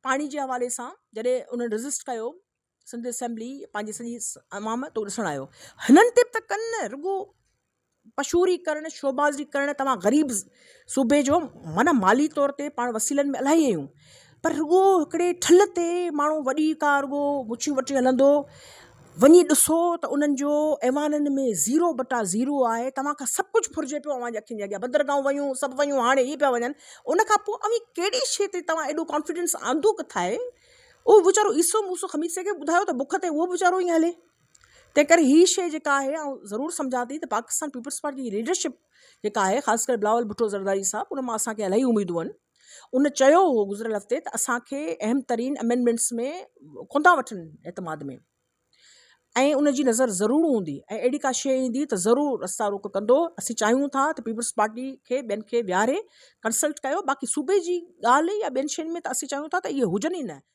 پاڻي جي حوالي سان جڏهن انهن ريزسٽ ڪيو سنڌ اسيمبلي پنهنجي سڄي عوام تو ڏسڻ آيو هنن تي به ته ڪن نه رڳو پشوري ڪرڻ شوبازي ڪرڻ توهان غريب صوبي جو معنيٰ مالي طور تي پاڻ وسيلن ۾ الاهي آهيون پر رڳو هڪڙي ٺل تي ماڻهو وڏي ڪا رڳو مڇيون وٺي هلندو وڃي ڏسو ته انهن جو ايوانن ۾ زيرو بٽا زيرو آهي توهان کان سڀ ڪجهه ڦرجي پيو اوهان جي اکين جي اڳيان بندرگاهون ويون سڀ ويون هاڻي هي پيا وڃن ان کان پوء اوهين ڪهڙي شيء تي توهان ايڏو ڪانفيڊنس آندو ڪٿ آهي اهو ويچارو عيسو موسو خميسي کي ٻڌايو ته بک تي اهو به ويچارو ائين هلي تنهن ڪري هي شيء جيڪا آهي آئون ضرور سمجهان ٿي ته پاڪستان پيپلز پارٽي جي ليڊرشپ جيڪا آهي خاص ڪري بلاول ڀٽو زرداري صاحب ان مان اسان کي الاهي اميدون آهن ان چيو هو گذريل هفتي ته اسان کي اهم ترين امينڊمينٽس ۾ ڪونه ٿا وٺن اعتماد ۾ ۽ ان جي نظر ضرور هوندي ۽ اهڙي ڪا شيء ايندي ته ضرور رستا روڪ ڪندو. اسين چاهيون ٿا ته پيپلز پارٽي کي ٻين کي ويهاري ڪنسلٽ ڪيو باقي صوبي جي ڳالهه يا ٻين شين ۾ ته اسين چاهيون ٿا ته اهي هجن ئي نه.